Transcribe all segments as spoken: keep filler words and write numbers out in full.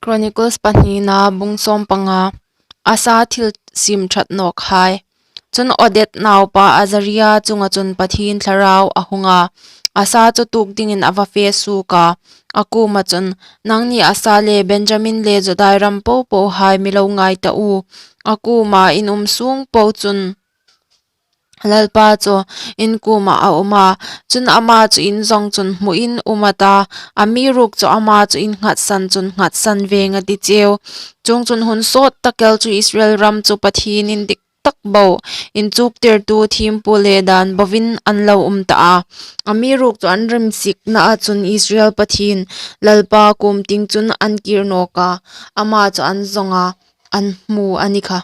Chronicles pahnina bung sawm panga. Asa thil sim ṭhat nawk hai. Chun Oded naupa Azaria chunga chun Pathien thlarau a hung a, Asa chu tuok dingin a va fe suok a. A kuoma chun, "Nangni Asa le Benjamin le Judai ram popo hai mi lo ngai ta u. A kuoma in um sung po chun Lalpa chu in kuoma a um a, chun ama chu in zawng chun hmuin um a ta, amiruokchu ama chu in nghatsan chun nghatsan veng a ti cheu. Chuongchun hun sawt tak el chu Israel ram chu Pathien indik tak bo, inchuktirtu thiempu le dan boin an lo um ta a. Amiruokchu an remsiknaa chun Israel Pathien Lalpa kuom tieng chun an kir nawk a, ama chu an zawng a, an hmu a ni kha.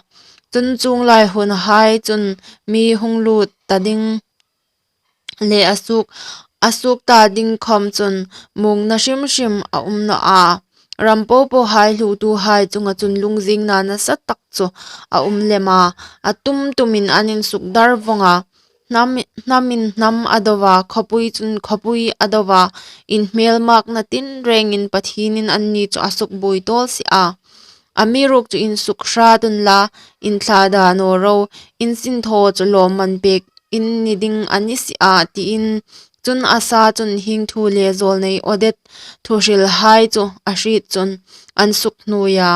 Chun chuong lai hun hai chun mi hung lut ta ding le a suok, a suok ta ding khom chun muongna hrim hrim a um naw a. Ram popo hai hluotu hai chunga chun lungzingna nasa tak chu a um lem a. A tum tumin an insukdar vawng a. Hnam, hnamin hnam a do a, khawpui chun khawpui a do a. Inhmelmakna tinrengin Pathienin anni chu a sukbuoi tawl si a. Amiruokchu insuk hrat unla, inthlada naw ro, in sinthaw chu lawmman pek in ni ding a ni si a," tiin. Chun Asa chun hieng thu le zawlnei Oded thuhril hai chu a hriet chun an sukhnuoi a.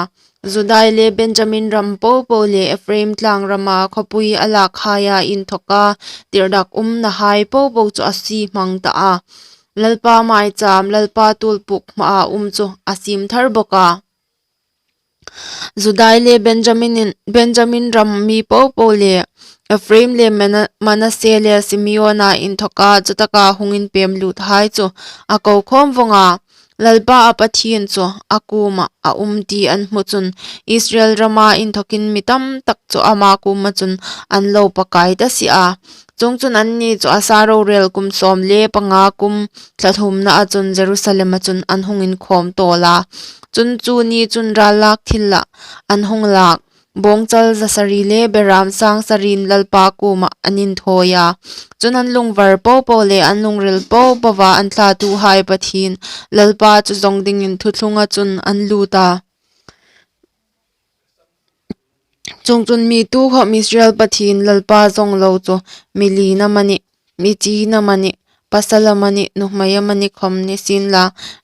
Judai le Benjamin ram popo le Ephraim tlang rama khawpui a lak haia inthoka tirdakumna hai popo chu a sie hmang ta a. Lalpa maicham, Lalpa tuolpuk hmaa um chu a siem thar bawk a. Judai le Benjamin in, Benjamin ram mi popo le Ephraim le Mana-, Manasseh le Simeona inthoka chutaka hung inpem lut hai chu a ko khawm vawng a. Lalpa a Pathien chu a kuoma a um ti an hmu chun Israel rama inthokin mi tam tak chu ama kuoma chun an lo pakai ta si a. Chuongchun anni chu Asa rorel kum sawm le panga kum thla thumnaa chun Jerusalema chun an hung inkhawm tawl a. Chun chu ni chun rallak thila an hung lak bawngchal zasari le beram sang sarin Lalpa kuoma an inthawi a. Chun an lungvar popo le an lungril popoa an thlatuhai Pathien Lalpa chu zawng dingin thuthlunga chun an lut a. Chuongchun mi tukhawm Israel Pathien Lalpa zawng lo chu mi lien amanih, mi chin amanih, pasal amanih, nuhmei amanih khawm ni sienla,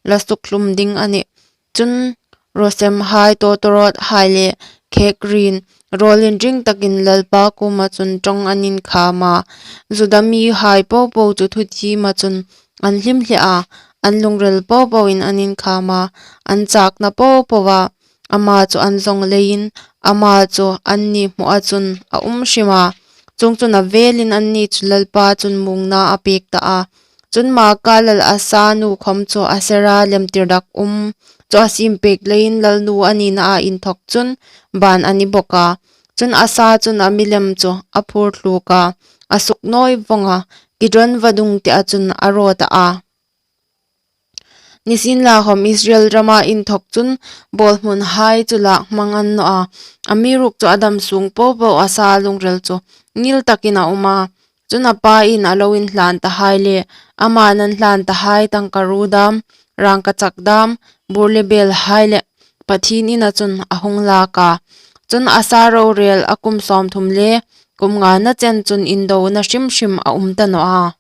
la sukhlum ding a nih. Chun Rosemhai, Totorot hai le khekrin rawl inring takin Lalpa kuoma chun ṭawng an inkham a. Juda mihai popo chu thuthiema chun an hlim hle a, an lungril popoin an inkham a, an chakna popoa ama chu an zawng leiin, ama chu anni hmua chun a um hrim a. Chuongchun a velin anni chu Lalpa chun muongna a pek ta a. Chun Maaka lal Asa nu khawm chu Asera lem tirdakum chu a siem pek leiin lalnu a ninaa inthok chun ban a ni bawk a. Chun Asa chun a milem chu a phur thluk a, a suknawi vawng a, Kidron vadung tia chun a raw ta a. Nisienlakhawm Israel rama inthok chun bawlhmunhai chu lak hmang a ni naw a. Amiruokchu a dam sung popo Asa lungril chu ngil takin a um a. Chun a pain a lo inhlan ta hai le, aman an hlan ta hai tangkaruo dam, rangkachak dam, bur le bel hai le Pathien ina chun a hung lak a. Chun Asa rorel a kum sawmthum le kum ngana chen chun indona hrim hrim a um ta naw a.